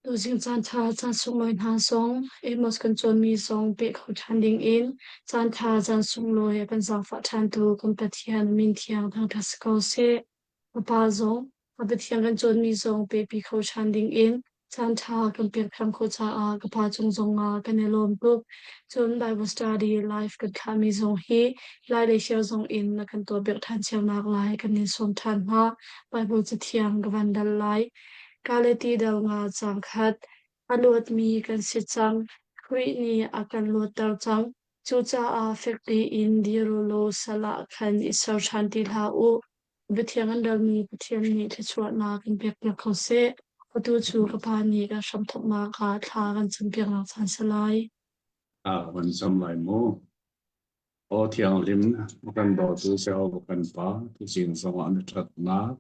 Tuzing caanṭha caan sunglawi hna zong Amos kan cawnmi zong peh kho ṭhan dingin caanṭha caan sunglawi a kan zaangfah ṭhantu kan Pathian min thiang thangṭhat si ko seh. A pa zong a Pathian kan cawnmi zong pehpi kho ṭhan dingin caanṭha kan pek ṭhan khawh caah ka pa cung zongah kan i lawm tuk. Cun Bible study live kan thlahmi zong hi Lai le Share zong in na kan tuahpiak ṭhan cionak lai kan in sawm ṭhan hna. Bible cathiang ka van dal lai. Kaleti dal nga caang khat a luatmi kan si cang. Khrih nih a kan luatter cang. Cucaah fek tein dir u law sal ah khan i ser ṭhan ti hlah u. Biathiang an relmi Pathian nih thluachuahnak in pekpiak ko seh. Atu cu ka Pa nih kan hramthawknak ah thla kan campiaknak caan si lai. A van cam lai mu. Aw thianghlim, na kan dawtu Jehovah kan Pa, tuzing zongah na ṭhatnak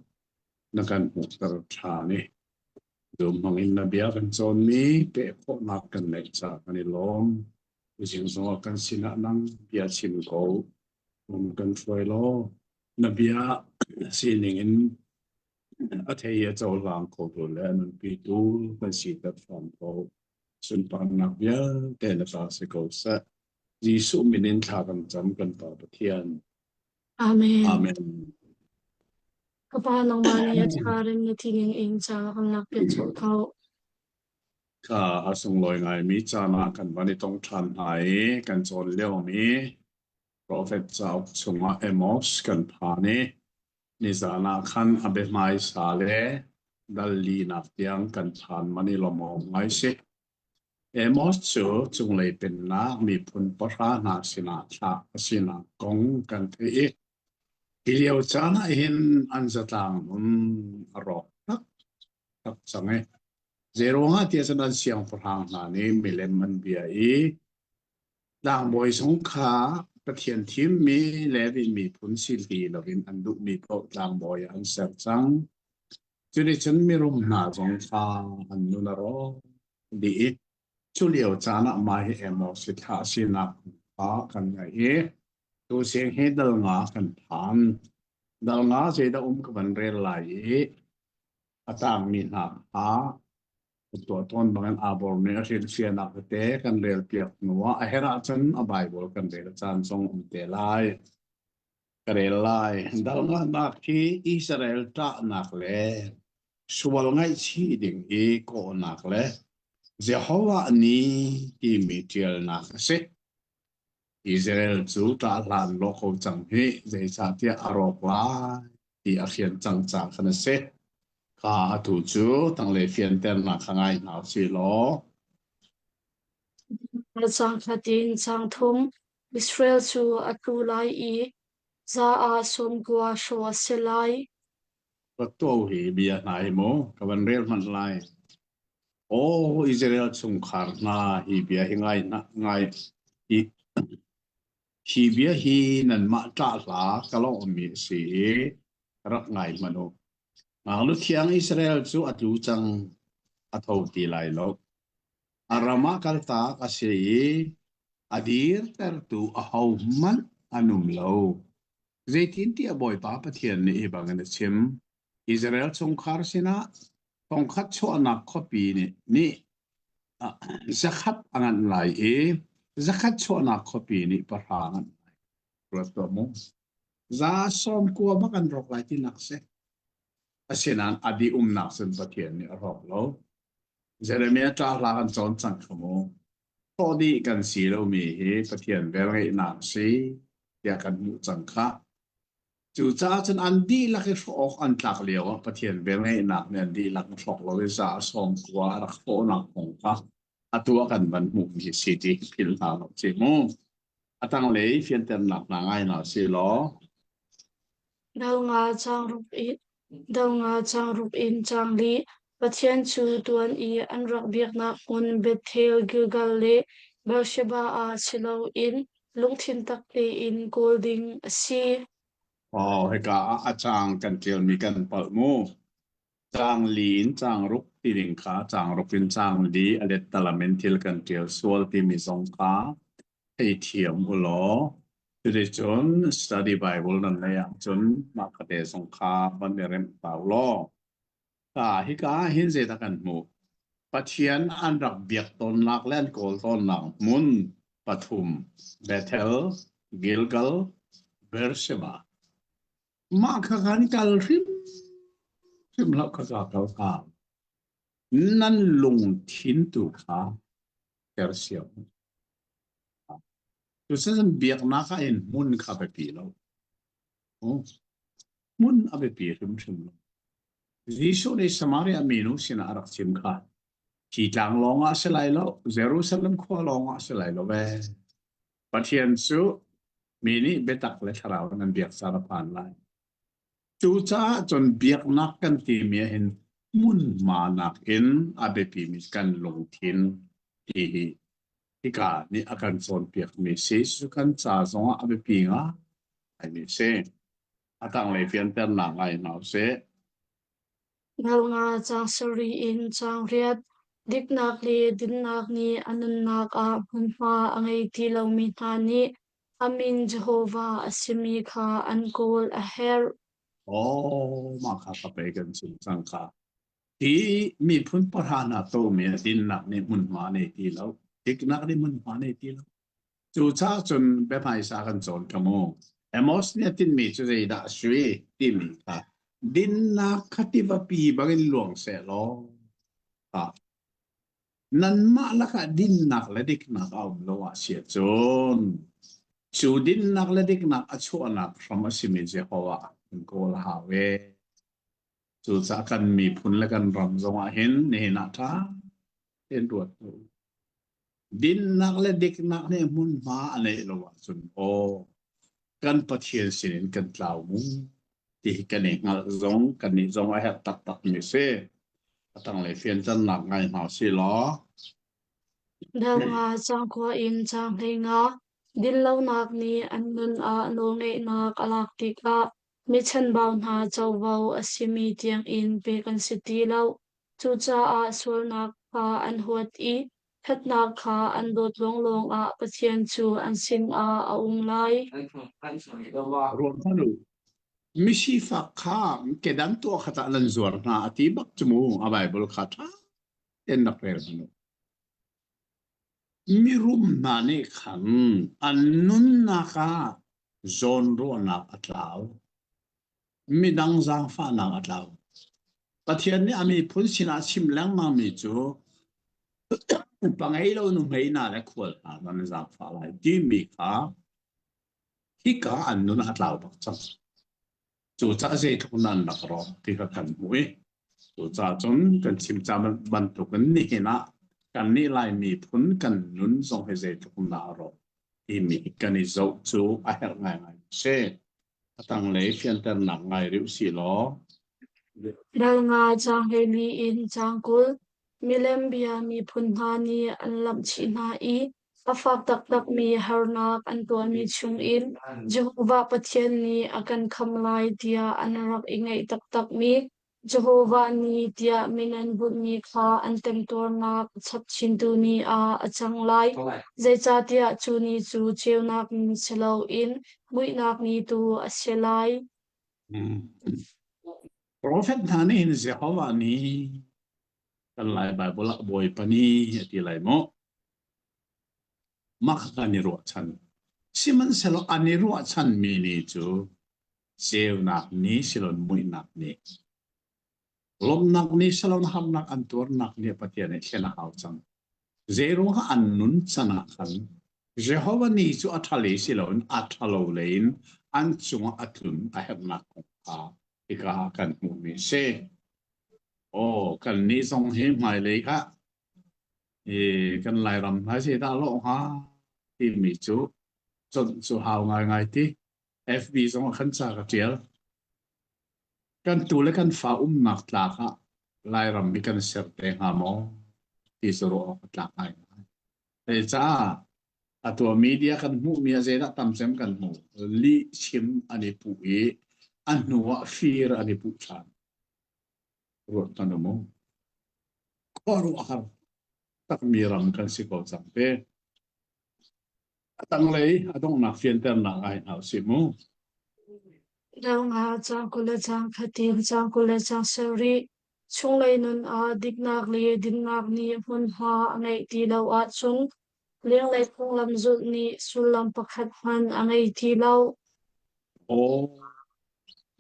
na kan hmuhter ṭhan i dum hmangin na bia kan cawnmi peh khawhnak kan neih caah kan i lawm. Tuzing zongah kan sinah nang bia chim ko, um kan hruai law, na bia sining in a thei a cohlang khotu le a nunpitu kan siter hram ko. Sunparnak vialte na ta si ko seh. Jesuh min in thla kan cam kan Pa Pathian. Amen. Amen. Ka Pa nangmah nih a ṭha rem na ti ning in ca kan lakpiak colh ko. Ka a sunglawi ngaimi caan ah kan van i tong ṭhan hna i kan cawn liomi Profet cauk chungah Amos kan phan i nizan ah khan a biahmaisa le dal linak tiang kan phan man i lawmawm ngai si. Amos cu cunglei pennak miphun pahra hna sinah thlah a sinak kong kan theih i hi lio caan ah hin an zatlang nun a rawk taktak cang i zeiruangah tiah cun an siangpahrang hna nih milem an bia i Tlangbawi zong kha Pathian thimmi Levi miphun si ti loin an duhmi paoh tlangbawi ah an ser cang. Cuticun mirum hna zong kha an nun a rawk dih i cu lio caan ah mah hi Amos hi thlah sinak kha kan ngaih i tusing hi dal nga kan phan. Dal nga zeidah um ka van rel lai i a tangmi hna kha tuah tawn bangin Abor nih a hrilhfiahnak tete kan relpiak hnuah a herh ahcun a Baibal kan rel caan zong um te lai. Ka rel lai. Dal ngannak hi Israel ṭahnak le sual ngaihchih ding i kawhnak le Jehovah ni timi ṭialnak a si. Israel cu ṭah hlan law ko cang hi, zeicahtiah a rawk lai ti a fian cang caah khan a si. Kha atu cu tanglei fianternak kha ngai hna usih law. Caang khat in caang thum Israel cu a tlu lai i za ah 90 hrawh a si lai. Ka hi bia hna hi mu ka van rel hmanh lai. Aw Israel chungkhar hna, hi bia hi ngai hna, ngai hi, hi bia hi nanmah ṭah hla ka lawhmi a si i rak ngai hmanh u. Ngaknu thiang Israel cu a tlu cang, a tho ti lai lo. A ram ah kaltak a si i a dirtertu ahohmanh an um lo. Zeitintiah Bawipa Pathian nih hi bangin a chim, Israel chungkhar sinah thongkhat chuahnak khuapi nih nih zakhat a nganh lai i zakhat chuahnak khuapi nih pahra a nganh lai. Ruat tuah mu. Za sawm kua bak an rawk lai tinak si. Asinain a dih umnak cun Pathian nih a rawk lo. Jeremiah ṭah hla kan cawn cang kha mu. Thawh dih kan si lomi hi Pathian velngeihnak si tiah kan hmuh cang kha. Cucaah cun an dihlak i hrawh awk an tlak lioah Pathian velngeihnak nih an dihlak in hrawk lo i za a sawm kua a rak hrawhnak kong kha atu ah kan van hmuhmi hi si ti philh hna lo ci mu. A tanglei fianternak hna ngai hna si law. Dal nga caang ruk in dal nga caang ruk in caang li Pathian cu tuan i an rak biaknak hmun Bethel, Gilgal le Beersheba ah si loin lungthin tak tein kawl ding a si. Aw, hika ah a caang kan ṭialmi kan palh mu. Caang li in caang ruk ti ding kha caang ruk in caang li a lettalam in thil kan ṭial sual timi zong kha theithiam u law cuticun study Bible nan nei ahcun mah kate zong kha van i remh ta u law. Ta hika ah hin zeidah kan hmuh? Pathian an rak biak tawnnak le an kawl tawnnak hmun pathum Bethel, Gilgal, Beersheba. Mah kha kan kal hrimhrim lo kha ka kal kha. Nan lungthin tu kha tersiam. Cucaah biaknak ah hin hmun kha biapi lo. Hmun a biapi hrimhrim lo. Jesuh nih Samaria minu sinah a rak chim kha hi tlang lawng ah si lai lo, Jerusalem khua lawng ah si lai lo ve. Pathian cu mi nih biatak le thlarau in an biak caan a phan lai. Cucaah cun biaknak kan timi ah hin hmunhma nakin a biapimi kan lungthin ti hi hika nih a kan cawnpiakmi si. Cu kan ca zongah a biapi ngaimi a si. A tanglei fianternak ngai hna usih. Ngal nga caang sarih in caang riat, diknak le dinnak nih a nunnak ah hmunhma a ngei ti lomi hna nih a min Jehovah a simi kha an kawl a herh. Aw, mah kha ka pei kan chim cang kha. Hi miphun pahra hna tomi a dinnak nih hmunhma nei ti lo, diknak nih hmunhma nei ti lo. Cucaah cun biahmaisa kan cawn ka mu. Amos nih a tinhmi cu zeidah a si timi kha dinnak kha tivapi bangin luang seh law nanmah lakah dinnak le diknak a um lo ah si ahcun cu dinnak le diknak a chuahnak hram a simi Jehovah kan kawl a hau e. Cucaah kan miphun le kan ram zongah hin nihin ah ṭha tein ruat u. Dinnak le diknak nih hmunhma a neih lo ahcun aw kan Pathian sinin kan tlau mu ti hi kan i hngalh zong kannih zong a herh taktakmi si. A tanglei fianternak ngai hna si law. Dal nga caang khua in caang 15 dinlonak nih an nun ah nawlngeihnak a lak tikah mi chanbau hna covo a simi tiangin pek an si ti lo. Cucaah sualnak kha an huat i ṭhatnak kha an dawt lawnglawng ah Pathian cu an sinah a um lai. Ruat hmanh u. Misifak kha kedan tuah khat ah nan zuar hna a ti bak cu mu a Bible kha ṭha tein rak rel hmanh u. Mirum hna nih khan an nunnak ah zawnruahnak a tlau. Midang zaangfahnak a tlau. Pathian nih a miphun sinah a chim lengmangmi cu pa ngei lo nuhmei hna le khual hna nan zaangfah lai timi kha hika an nun a tlau bak cang. Cucaah zeitluk nan rak rawk ti kha kan hmuh i cucaah cun kan chim ca bantukin nihin ah kannih Lai miphun kan nun zong hi zeitluk dah a rawk timi kan i zoh cu a herh ngaingai a si. A tanglei fianternak ngai rih usih law. Dal nga caang 14 in caang 20 milem bia miphun hna nih an lamhchih hna i a fak taktakmi harnak an tuahmi chungin Jehovah Pathian nih a kan khamh lai tiah an rak i ngaih taktakmi Jehovah ni tiah min an bunhmi kha an temtuarnak a chap chintu ni ah a cang lai. Zeicahtiah cu ni cu ceunak ni si loin muihnak ni tu a si lai. Profet hna nih hin Jehovah nih kan Lai Baibal ah Bawipa ni a ti lai maw? Mah kha kan i ruahchan. Sihmanhsehlaw an i ruahchanmi ni cu ceunak ni siloin muihnak ni lawmhnak ni siloin harnak an tuarnak ni Pathian nih thlen a hau cang. Zeiruangah an nun can ah khan Jehovah ni cu a ṭha lei siloin a ṭhalo lei in an cungah a tlun a herhnak kong kha hika ah kan hmuhmi a si. Aw, kannih zong hi hmailei ah i kan Lairam hna zeidah lawh hnga timi cu conh cu hau ngaingai ti. FB zong ah khan ca ka ṭial. Kan tu le kan fa umnak tlak ah Lairam hi kan ser te hnga maw ti cu ruah awk a tlak ngaingai. Caah atu media kan hmuhmi ah zeidah tamcem kan hmuh? Lih chim an i puh i a hnu ah fir an i puh ṭhan. Ruat hmanh u mu. Khuaruahhar takmi ram kan si ko cang te. A tanglei a donghnak fianternak ai hna usih mu. Dal nga caang 20 le caang khat in caang 20 le caang sarih. Chunglei nun ah diknak le dinnak nih hmunhma a ngeih ti lo ahcun lenglei phunglam zulh nih sullam pakhat hmanh a ngei ti lo. Aw,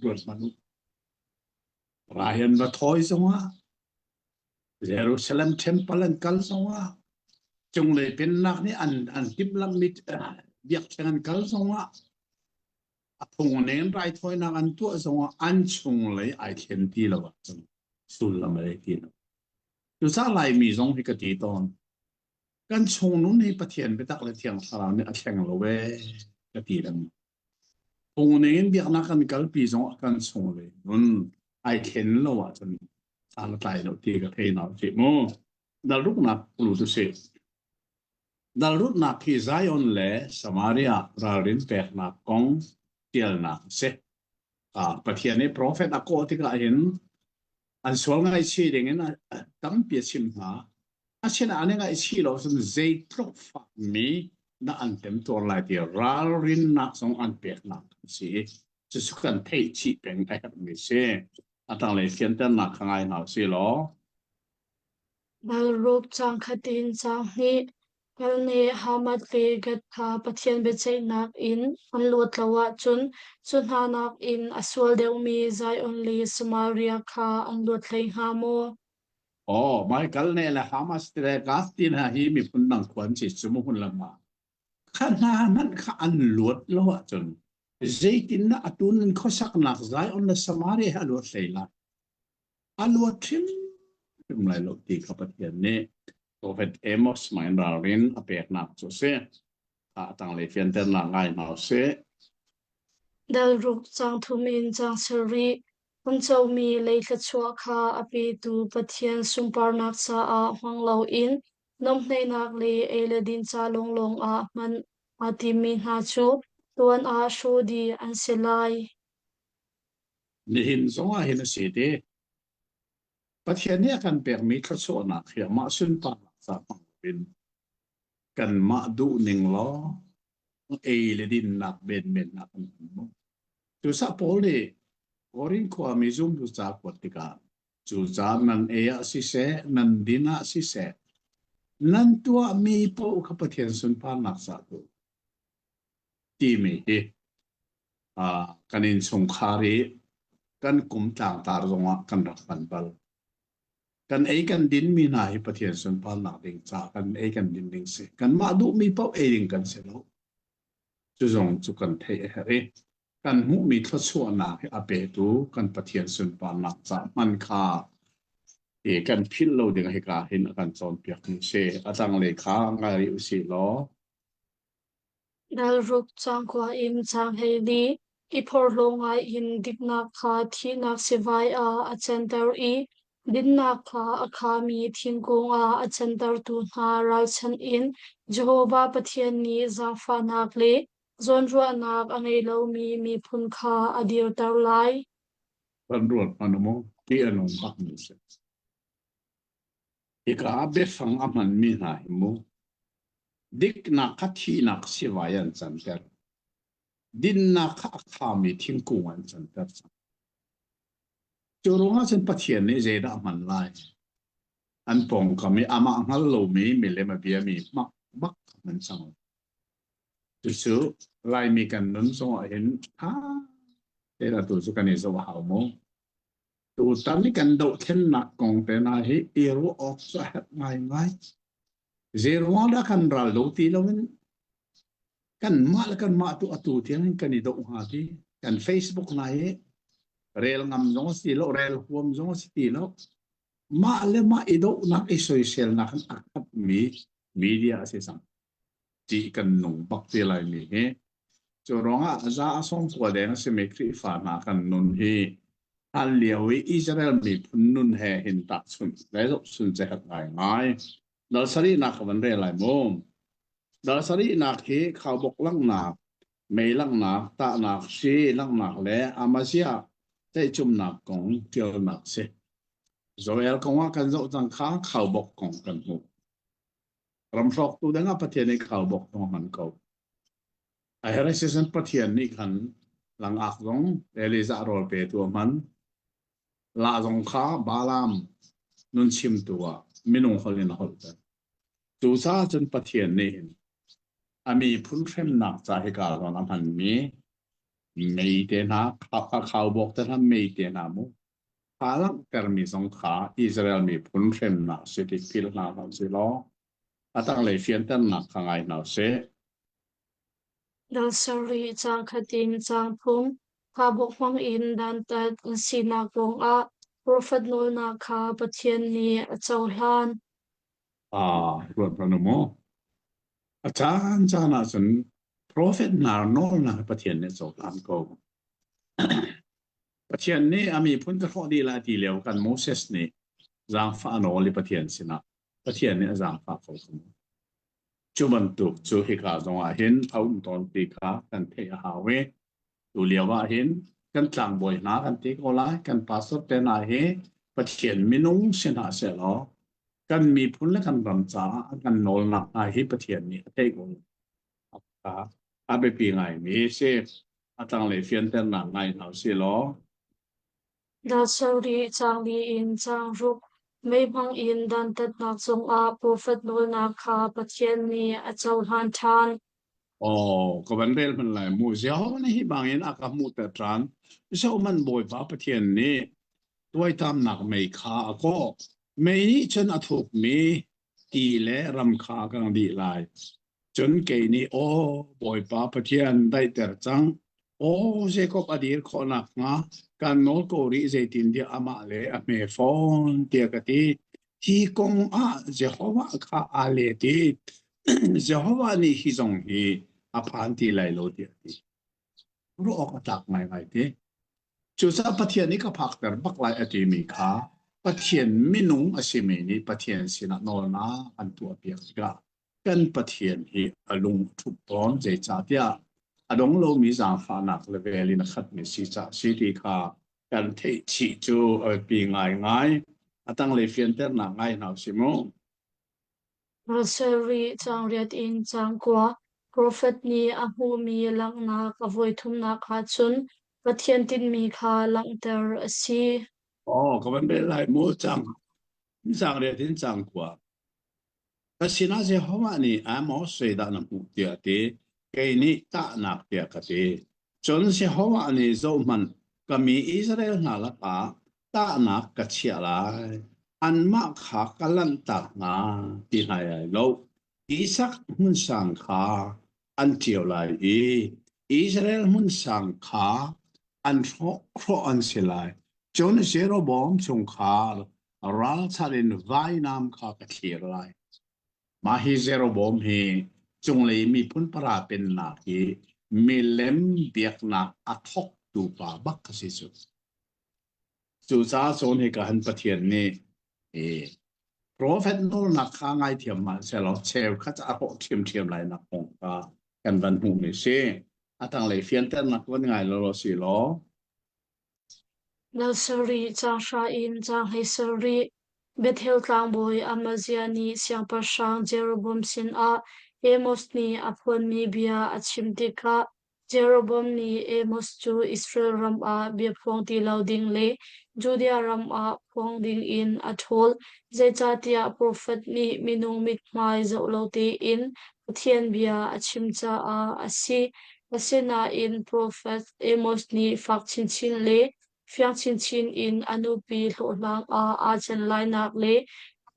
ruat hmanh u. Ryan va thawi zongah Jerusalem Temple an kal zongah cunglei pennak nih an an timhlamhmi biakṭheng an kal zongah a phung ning raithawinak an tuah zongah an chunglei ai thlen ti lo ahcun sullam a ti lo. Cucaah Laimi zong hi ka ti tawn. Kan chung nun hi Pathian biatak le Thiang Thlarau nih a thleng lo ee ka ti lengmang. Phung ning in biaknak kan kalpi zongah kan chunglei nun ai thlen lo ahcun san a tlai lo ti ka thei nau cih mu. Dal ruknak lut usih. Dalrutnak hi Zion le Samaria ralrin peknak kong ṭialnak a si. Pathian nih profet a kawh tikah hin an sual ngaihchih dingin tampi a chimh hna. Asinain an i ngaihchih lo cun zeitluk fakmi dah an temtuar lai ti ralrinnak zong an peknak a si i cucu kan theih chih peng a herhmi a si. A tanglei fianternak kha ngai hna usih law. Balrog caang khat in caang hnih, Kal nih Hamath le Gath kha Pathian biaceihnak in an luat lo ahcun cu hna nakin a sual deuhmi Zion le Samaria kha an luat hlei hnga maw? Aw, Michael ne le Hamas ti le Gath ti hna hi miphun dang khua an si cu mu hun lam ah. Kha hna hmanh kha an luat lo ahcun zeitindah atu nan khuasaknak Zion le Samaria hi a luat hlei lai? A luat hrimhrim lai lo ti kha Pathian nih profet Amos hmang in ralrin a peknak cu a si. A tanglei fianternak ngai hna usih. Dal ruk caang thum in caang sarih an comi lei thluachuah kha a petu Pathian sunparnak caah hmang loin nuamhhneihnak le ei le din ca lawnglawng ah hman aa timmi hna cu tuan ah hrawh dih an si lai. Nihin zongah hin a si ti. Pathian nih a kan pekmi thluachuahnak hi amah sunparnak ca hmang loin kanmah duhning lawng ei le dinnak menmen ah kan hman. Cucaah Paul nih Korin khuami zumtu ca kuat tikah cucaah nan ei ah siseh, nan din ah siseh, nan tuahmi paoh kha Pathian sunparnak ca tu timi hi kan innchungkhar i kan kum tlangtar zongah kan rak hman bal. Kan ei kan dinmi hna hi Pathian sunparnak ding ca kan ei kan din ding si. Kanmah duhmi paoh ei ding kan si lo. Cu zong cu kan theih a herh i kan hmuhmi thluachuahnak hi a petu kan Pathian sunparnak ca hman kha i kan philh lo ding hika hin a kan cawnpiak mi si. A tanglei kha ngai rih usih law Ralruk cangkua in caang 14 i phorhlaw ngai in diknak kha thihnak sivai ah a canter i dinnak kha a khami thingkung ah a cantertu hna ralchanh in Jehovah Pathian nih zaangfahnak le zawnruahnak a ngei lomi miphun kha a dirter lai. Kan ruat hmanh u mu, ti a nung bakmi a si. Hika ah biafang a hmanmi hna hi mu, diknak kha thihnak sivai an canter. Dinnak kha a khami thingkung an canter cang. Cu ruangah cun Pathian nih zeidah a hman lai? An pawngkam i amah hngal lomi milem a biami hmak bak a hman cang. Cucu Laimi kan nun zongah hin ṭha tein atu cu kan i zoh a hau mu. Tutan i kan dohthlennak kong te hna hi i ruah awk cu a herh ngaingai. Zeiruang dah kan ral do ti loin kanmah le kanmah tu atu tiang in kan i doh hnga ti kan Facebook hna hi rel ngam zong a si lo rel huam zong a si ti lo mah le mah i dohnak i soiselnak in a khatmi media a si cang ṭih kan nung bak te laimi hi cu ruangah za a sawm kua deng a simi Khrihfa hna kan nun hi hlan lio i Israel miphun nun he hin tahchunh le zohchun cu herh ngaingai. Dal sarihnak ka van rel lai mu. Dal sarihnak hi khaubawk langhnak, mei langhnak, tahnak, hri langhnak le Amaziah tlaihcumnak kong ṭialnak si. Joel kong ah kan zoh cang kha khaubawk kong kan hmuh. Ramhrawktu dang ah Pathian nih khaubawk zong a hman ko. A herh Pathian nih khan langak zong Elijah rawl petu a hman. La zong kha Balaam nun chimtu ah minung holh in a holhter. Cucaah cun Pathian nih hin a miphun hremnak ca hika zawn a hmanmi mei te hna, khaubawk te hna, mei te hna mu, kha langhtermi zong kha Israel miphun hremnak si ti philh hna hlah usih law a tanglei fianternak kha ngai hna usih. Dal sarih caang khat in caang thum khaubawk hmang in dantat an sinak kongah profet nawlnak kha Pathian nih a cohlan. Ah, ruat hmanh u mu. A caan caan ahcun profet hna nawlnak Pathian nih a cohlan ko. Pathian nih a miphun ka hrawh dih lai ti lio kan Moses nih zaangfah a nawl i Pathian sinah Pathian nih a zaangfah ko kha mu. Cu bantuk cu hika zong ah hin a um tawn ti kha kan theih a hau i tu lio ah hin kan tlangbawi hna kan ti ko lai kan pastor te hna hi Pathian minung si hna sehlaw kan miphun le kan ram caah an kan nawlnak hna hi Pathian nih a theih ko. A biapi ngaimi si. A tanglei fianternak ngai hna usih law. Dal sarih caang li in caang ruk mei hmang in dantatnak cungah profet nawlnak kha Pathian nih a cohlan ṭhan. Aw, ka van rel hman lai mu. Jehovah nih hi bangin a ka hmuhter ṭhan. Zohhmanh Bawipa Pathian nih tuaitamnak mei kha a kawh. Mei nih cun a thukmi ti le ram kha a kang dih lai. Cun kei nih, Aw Bawipa Pathian, daihter cang. Aw Jakob a dir khawh nakhnga kan nawl ko rih, zeitintiah amah le a hme fawn, tiah ka ti. Hi kong ah Jehovah kha aa let i Jehovah nih hi zong hi a phan ti lai lo tiah a ti. Ruah awk a tlak ngaingai ti. Cucaah Pathian nih ka phakter bak lai a timi kha Pathian minung a simi nih Pathian sinah nawlnak an tuahpiak tikah kan Pathian hi a lung a ṭhumh tawn. Zeicahtiah a dong lomi zaangfahnak le vel in a khatmi si caah si ti kha kan theih chih cu a biapi ngaingai. A tanglei fianternak ngai hna usih mu. Sarih caang riat in caang kua Profet nih a hmuhmi langhnak a voithumnak ahcun Pathian tinhmi kha langhter a si. Aw, ka van rel lai mu cang. Caang riat in caang kua. Ka sinah Jehovah nih Amos zeidah na hmuh tiah a ti. Kei nih tahnak tiah ka ti. Cun Jehovah nih zohhmanh, ka mi Israel hna lakah tahnak ka chiah lai. Anmah kha ka lanhtak hna ti hna lai lo. Isak hmunsang kha an ṭio lai i Israel hmunsang kha an hrawh hrawh an si lai. Cun Jeroboam chungkhar ralchan in vainam kha ka thlir lai. Mah hi Jeroboam hi cunglei miphun para pennak hi milem biaknak a thawktu pa bak a si cu. Cucaah cun hika han Pathian nih i profet nawlnak kha ngaithiam hmanhsehlaw cheukhat a hrawh ṭhiamṭhiam lai nak kong kha kan van hmuhmi si. A tanglei fianternak van ngai law si law. Dal sarih caang hra in caang hlei sarih Bethel tlangbawi Amaziah nih siangpahrang Jeroboam sinah Amos nih a phuanmi bia a chim tikah Jeroboam nih Amos cu Israel ram ah bia phuang ti lo ding le Judea ram ah phuang ding in a ṭhawl, zeicahtiah profet nih minung mithmai zoh lo tein Pathian bia a chim caah a si. Asinain profet Amos nih fak chinchin le fiang chinchin in a nupi hlawhhlang ah aa can lainak le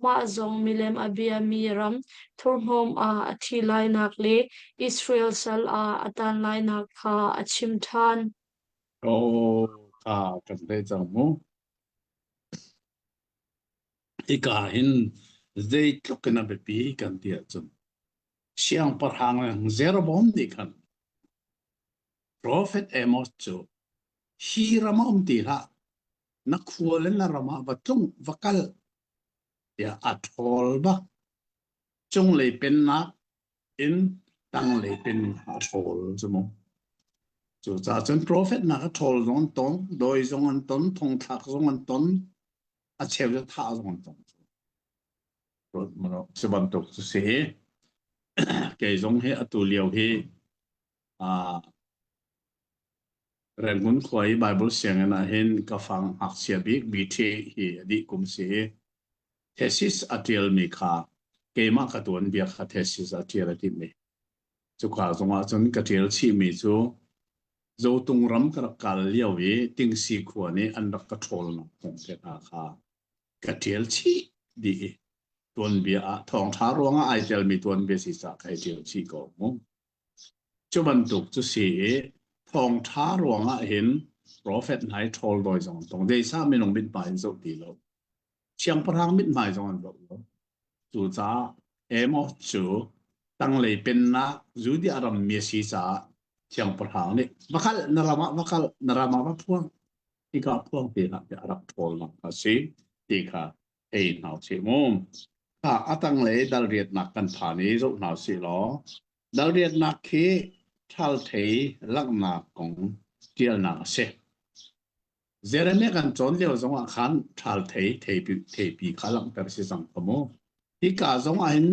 amah zong milem a biami ram thurhnawm ah a thi lainak le Israel sal ah a tan lainak kha a chim ṭhan. Oh, kha kan thei cang mu. Hika hin zeitluk in a biapi kan ti ahcun siangpahrang Jeroboam nih khan Profet Amos cu hi ram ah um ti hlah, na khua le na ram ah va tlung, va kal tiah a ṭhawl bak. Cunglei pennak in tanglei pennak a ṭhawl cu mu. Cucaah cun profet nak a ṭhawl zong an ton, dawi zong an ton, thongthlak zong an ton, a cheu cu thah zong an ton. Cu bantuk cu si. Kei zong hi atu lio hi uh, Rangoon khua i Bible sianginn ah hin ka fang ngakchia bik BT hi a dih kum si i thesis a ṭialmi kha keimah ka tuanbia kha thesis a ṭial a timh i cuka zongah cun ka ṭial chihmi cu Zotung ram ka rak kal lio i Tingsi khua nih an rak ka ṭhawlnak kong te hna kha ka ṭial chih dih i tuanbia ah thawngṭha ruangah ai telmi tuanbia si caah kai ṭial chih ko mu. Cu bantuk cu si i thawngṭha ruangah hin profet hna i ṭhawl dawi zong an tong. Zeicah minung mithmai in zoh ti lo. Siangpahrang mithmai zong an zoh lo. Cucaah Amos cu tanglei pennak Judea rammi a si caah siangpahrang nih va kal na ram ah va kal na ram ah va phuang hika phuang ti hlah tiah a rak ṭhawlnak a si ti kha ei hna usih mu. Kha a tanglei dal riatnak kan phan i zoh hna usih law dal riatnak khi ṭhalthei langhnak kong ṭialnak a si. Jeremiah kan cawn lio zongah khan ṭhalthei theipi, theipi kha langhter si cang ko mu. Hika zongah hin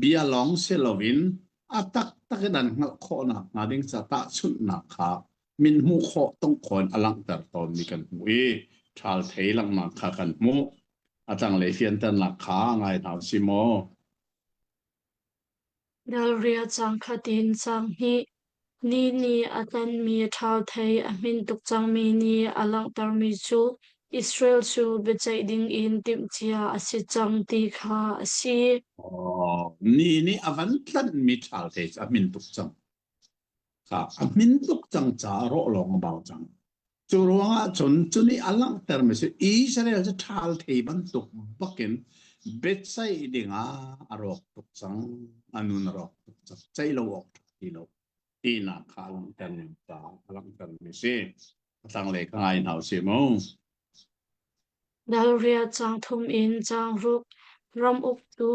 bia lawng si loin a taktak in an hngalh khawhnak hnga ding ca tahchunhnak kha min hmuh khawh tong khawh in a langhter tawnmi kan hmuh i ṭhal thei langhnak kha kan hmuh. A tanglei fianternak kha ngai hna usih maw? Ralria caang khat in caang hnih. Ni nih a tlanmi ṭhal thei a hmin tuk cangmi nih a langhtermi cu Israel cu biaceih dingin timhcia a si cang ti kha a si. Oh, ni nih a van tlanhmi ṭhal thei cu a hmin tuk cang. Kha a hmin tuk cang caah rawh lawng a bau cang. Cu ruangah cun cu nih a langhtermi cu Israel cu ṭhal thei bantuk bakin biaceih dingah a rawk tuk cang, a nun a rawk tuk cang, ceih lo awk ṭha ti lo tinak kha a langhter ning caah a langhtermi si. A tanglei ka ngai hna usih mu. Ralriah caang thum in caang ruk, ram uktu,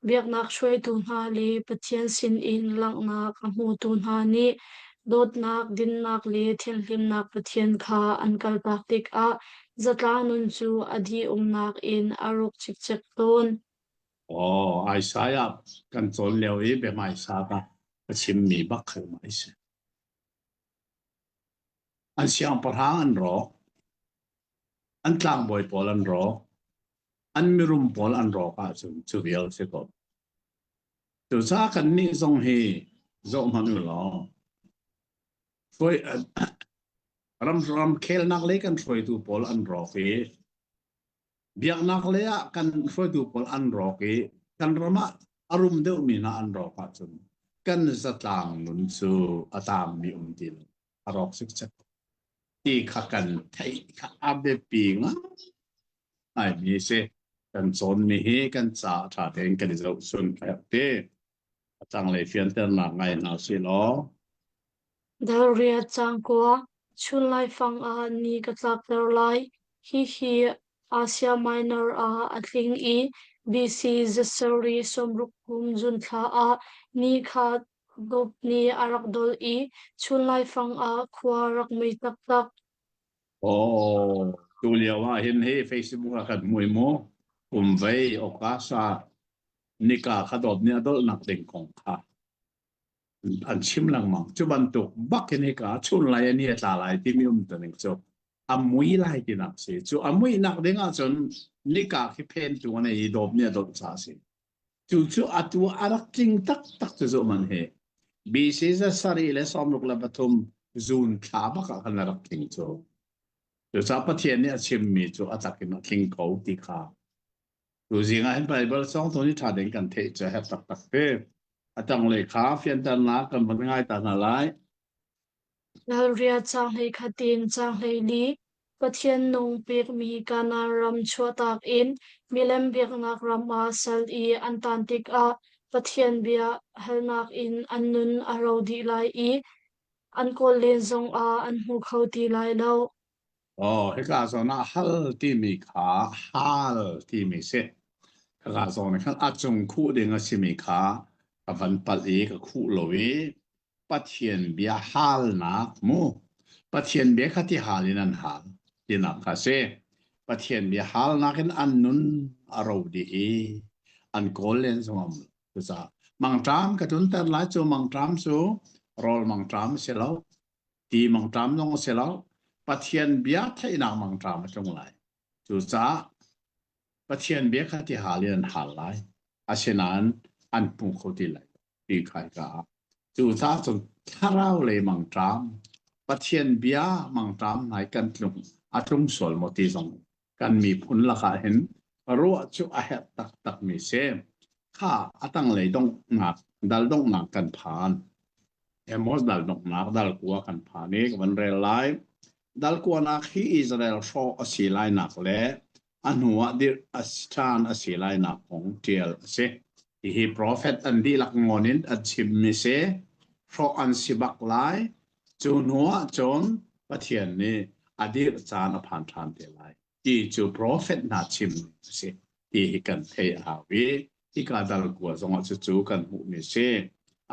biaknak hruaitu hna le Pathian sinin langhnak a hmutu hna nih dawtnak, dinnak le thianhlimnak Pathian kha an kaltak tikah zatlang nun cu a dih-umnak in a rawk cikcek tawn. Aw, Isaiah kan cawn lio i biahmaisa ka ka chimmi bak kha ma si. An siangpahrang an rawk. An tlangbawi pawl an rawk. An mirum pawl an rawk ahcun cu vial si ko. Cucaah kannih zong hi zoh hmanh u law hruai ram ramkhelnak lei kan hruaitu pawl an rawk i biaknak lei ah kan hruaitu pawl an rawk i kan ram ah a rum deuhmi hna an rawk ahcun kan zatlang nun cu a tangmi um ti lo a rawk cikcek ti kha kan theih kha a biapi ngaimi si. Kan cawnmi hi kan ca ṭha tein kan i zohchun a herh ti. A tanglei fianternak ngai hna usih law. Dalriat cangkua, chun laifang ah ni ka tlakter lai. Hihi Asia Minor ah a tling i BC zasarih 60 kum June thla ah ni kha Dawp nih a rak dolh i chun laifang ah khua rak mui taktak. Oh, tu lio ah hin hi Facebook ah kan mui mu. Kum vei August ah nika kha dawp nih a dolhnak ding kong kha an chim lengmang. Cu bantuk bak in hika chun lai ni a tla lai timi um tuning cu a mui lai tinak si. Cu a muihnak ding ahcun nika khi phentu an ei i dawp nih a dolh ca si. Cucu atu a rak tling taktak cu zu man hi. BC za sarih le 63 June thla bak ah khan a rak tling cu. Cucaah Pathian nih a chimmi cu a tak in a tling ko ti kha. Tu zing ah hin Bible song tu nih ṭha ding kan theih cu a herh taktak te. A tanglei kha fianternak kan van ngai ta hna lai. Ralriat caang 11 in caang 14, Pathian nung pekmi Kanaan ram chuahtak in milem biaknak ram ah sal i an taan tikah Pathian bia halnak in an nun a ro dih lai i an kawl len zongah an hmu kho ti lai lo. Oh, hika zawn ah hal timi kha hal timi si. Hika zawn ah khan a cung khuh ding a simi kha ka van palh i ka khuh lo i Pathian bia halnak mu Pathian bia kha ti hal in an hal tinak kha si. Pathian bia halnak in an nun a ro dih i an kawl len zong am cucaah mangṭam ka tlunter lai cu mangṭam cu rawl mangṭam si lo. Ti mangṭam zong a si lo. Pathian bia theihnak mangṭam a tlung lai. Cucaah Pathian bia kha ti hal in an hal lai. Asinain an hmu kho ti lai lo ti kha hika ah. Cucaah cun thlarau lei mangṭam, Pathian bia mangṭam hna hi kan tlung a tlung sual maw ti zong kan miphun lakah hin ruah cu a herh taktakmi si. Kha a tanglei donghnak dal donghnak kan phan. Amos dal donghnak dal kua kan phan i ka van rel lai. Dal kuanak hi Israel hrawh a si lainak le a hnuah dirh a ṭhan a si lainak kong ṭial a si. Hihi profet an dihlak ngawn in an chimmi si. Hrawh an si bak lai. Cu hnuah cun Pathian nih a dirh caan a phan ṭhan te lai ti cu profet hna chimmi a si ti hi kan theih a hau i hika dal kua zongah cucu kan hmuhmi a si.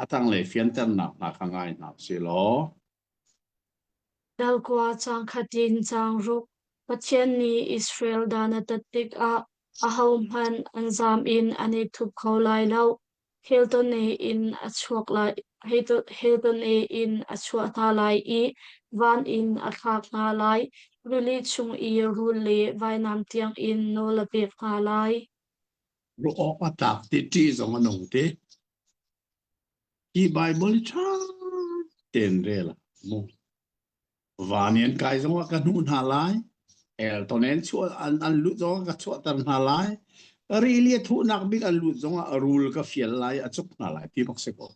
A tanglei fianternak hna kha ngai hna usih law. Dal kua caang khat in caang ruk Pathian nih Israel dan a tat tikah ahohmanh an zaam in an i thup kho lai lo. Heltone in a chuak lai, Heltone in a chuah hna lai i van in a thlak hna lai. Rili chung i rul le vainam tiangin nawl a pek hna lai. Ruah awk a tlak ti ṭih zong a nung ti. Hi Baibal ṭha tein rel ah mu. Van in kai zongah ka hnuh hna lai. Elton in chuah an, an lut zongah ka chuahter hna lai. Rili a thuhnak bik an lut zongah rul ka fial lai, a cuk hna lai ti bak si ko.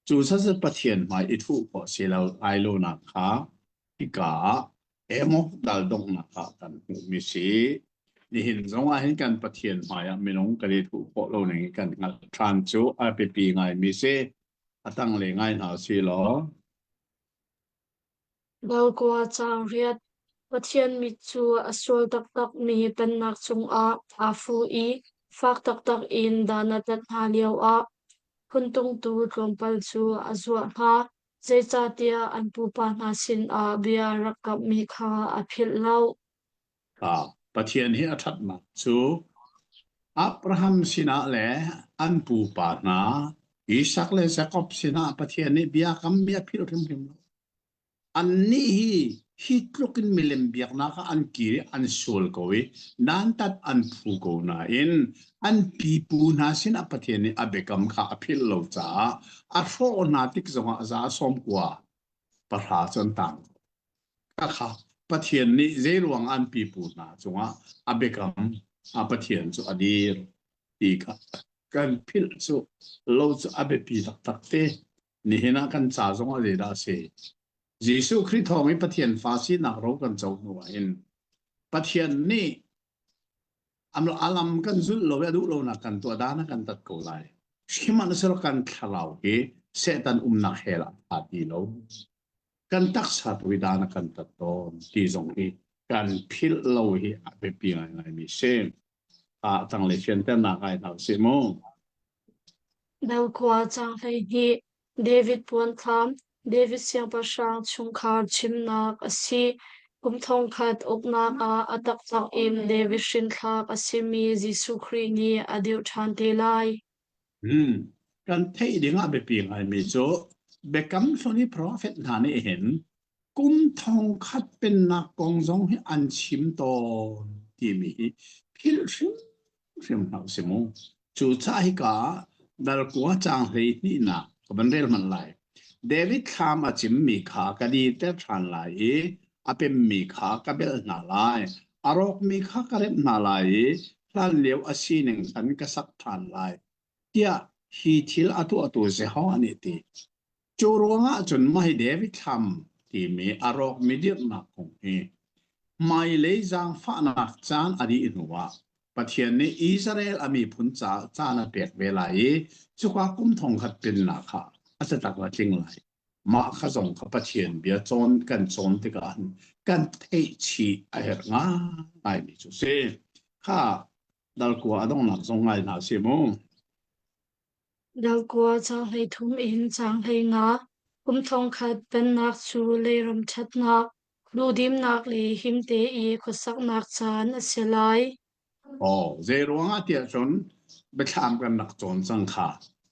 Cu sasat Pathian hmai i thuh khawh si lo ai lonak kha hika ah emaw dal donghnak ah kan hmuhmi si. Nihin zong ah hin kan Pathian hmai ah minung kan i thuh khawh lo ning kan hngalh ṭhan cu a biapi ngaimi si. A tanglei ngai hna si law. Dalkua caang riat Pathian mit cu a sual taktakmi pennak cungah aa fu i fak taktak in dan a tat hna lioah phuntungtu tlawmpal cu a zuah hna, zeicahtiah an pupa hna sinah bia rak kamhmi kha a philh lo. Pathian hi a ṭhatnak cu Abraham sinah le an pupa hna Isak le Jakob sinah Pathian nih bia kammi a philh hrimhrim lo. Annih hi hi tluk in milem biaknak ah an kir i an sual ko i dantat an phu ko nain an pipu hna sinah Pathian nih a biakam kha a philh lo caah a hrawh hna tik zongah za 90 pahra cu an tang. Khakha Pathian nih zeiruang an pipu hna cungah a biakam a Pathian cu a dir ti kha kan philh cu lo cu a biapi taktak te. Nihin ah kan ca zong ah zeidah a si? Jesuh Khrih thawng i Pathian fa sinak ro kan co hnu ah hin Pathian nih a lam kan zulh lo i a duh lonak kan tuah dan a kan tat ko lai. Sihmanhsehlaw kan thlarau hi Satan umnak hell ah a ti lo. Kan taksa tu hi dan a kan tat tawn ti zong hi kan philh lo hi a biapi ngaingaimi si. Ah tanglei fianternak ai hna usih mu. Dalkhua caang 12 David puanthlam David siangpahrang chungkhar chimnak a si. Kum thongkhat uknak ah a taktak in David hrinthlak a simi Jesuh Khrih nih a dirh ṭhan te lai. Hmm. Kan theih ding ah biapi ngaimi cu Biakam Hlun i profet hna nih hin kum thongkhat pennak kong zong hi an chim tawn timi hi philh hrimhrim hlah usih mu. Cucaah hika dal kua caang 12nak ka van rel hmanh lai. David thlam a cimmi kha ka dirter ṭhan lai i a pemmi kha ka belh hna lai. A rawkmi kha ka remh hna lai i hlanlio a sining khan ka sak ṭhan lai, tiah hi thil a tuahtu Jehovah nih a ti. Cu ruangah cun mah hi David thlam timi a rawkmi dirhnak kong hi hmailei zaangfahnak caan a dih hnuah Pathian nih Israel a miphun caah caan a pek ve lai i cuka kum thongkhat pennak kha a tatak a tling lai. Mah kha zong kha Pathian bia cawn kan cawn tikah kan theih chih a herh ngaingaimi cu si. Kha dalkua a donghnak zong ngai hna si mu. Dalkua caang 33 in caang 15 Kum thongkhat pennak cu leiram ṭhatnak, duhdimnak le himte i khuasaknak caan a si lai. Aw, zei ruangah tiah cun biathlam kan rak cawn cang kha.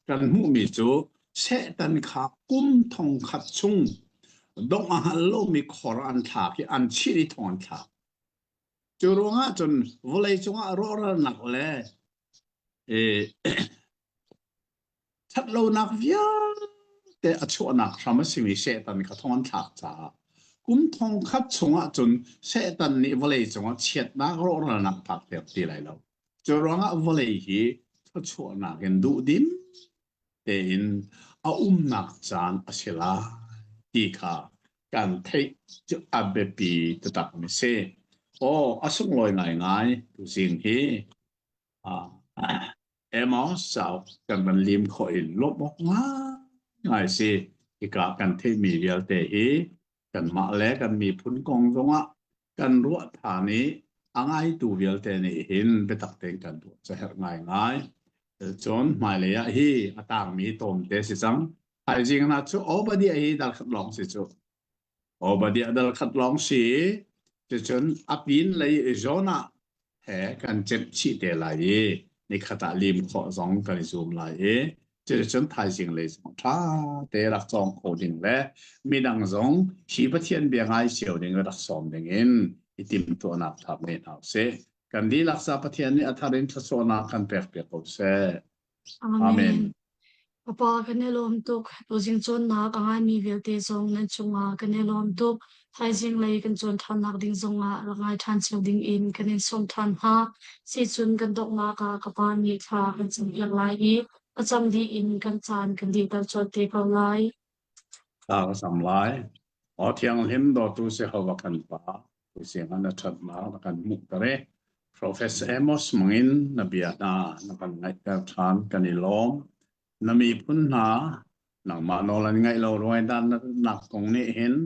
Kan hmuhmi cu Satan kha kum thongkhat chung. Dongh a hngal lomi khor an thlak i an chih i thong an thlak. Cu ruangah cun vawlei cungah rawhralnak le ṭhatlonak vialte a chuahnak hram a simi Satan kha thong an thlak caah kum thong khat chungah cun Satan nih vawlei cungah chiatnak rawhralnak phak ter ti lai lo. Cu ruangah vawlei hi thluachuahnak in duhdim tein a umnak caan a si lai ti kha kan theih cu a biapi taktakmi si. Aw, a sunglawi ngaingai tuzing hi. Amos cauk kan van lim khawh in lawmh awk ngaingai si. Hika kan theihmi vialte hi kanmah le kan miphun kong zongah kan ruah ṭhan i a ngaitu vialte nih hin biatak tein kan ruah cu herh ngaingai. Cun hmailei ah hi a tangmi tlawmte si cang. Thaizing hna cu Obadiah hi dal khat lawng si cu. Obadiah dal khat lawng si. Cucun a pin lei Jonah he kan cemh chih te lai i nikhat ah lim khawh zong kan i zum lai i cuticun thaizing lei zong ṭha te rak cawng kho ding le midang zong hi Pathian bia ngai cio ding le rak sawm ding in i timhtuahnak thar ngei hna usih. Kan dihlak sa Pathian nih a thar in thluachuahnak kan pek piak ko seh. Amen. Amen. Papa kan i lawm tuk. Tuzing cawnnak a ngaimi vialte zong nan cungah kan i lawm tuk. Thaizing lei kan cawn ṭhannak ding zongah rak ngai ṭhan cio ding in kan in sawm ṭhan hna. Sicun kan donghnak ah ka pa nih thla kan campiak lai i a cam dih in kan caan kan dihter colh te ko lai. Thla ka cam lai. Aw thianghlim dawtu Jehovah kan Pa, tuzing ah na ṭhatnak na kan hmuhter i Professor Amos mangin na bia hna na kan ngaihter ṭhan kan i lawm. Na miphun hna nangmah nawl an ngaih lo ruaidannak kong nih hin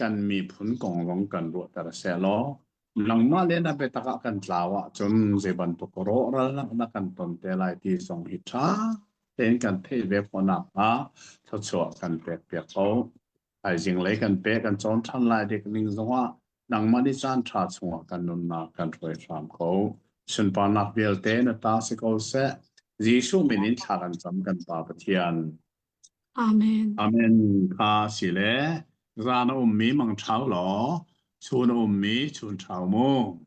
kan miphun kong zong kan ruahter seh law nangmah le na biatak ah kan tlau ahcun zei bantuk rawhralnak na kan ton te lai ti zong hi ṭha tein kan theih ve khawh nakhnga thluachuah kan pekpiak ko. Thaizing lei kan pe kan cawn ṭhan lai dik ning zongah nangmah nih caan ṭha chungah kan nunnak kan hruai hram ko. Sunparnak vialte na ta si ko seh. Jesuh min in thla kan cam kan Pa Pathian. Amen. Amen. Kha si le zan a ummi mang ṭhau law, chun a ummi chun ṭhau mu.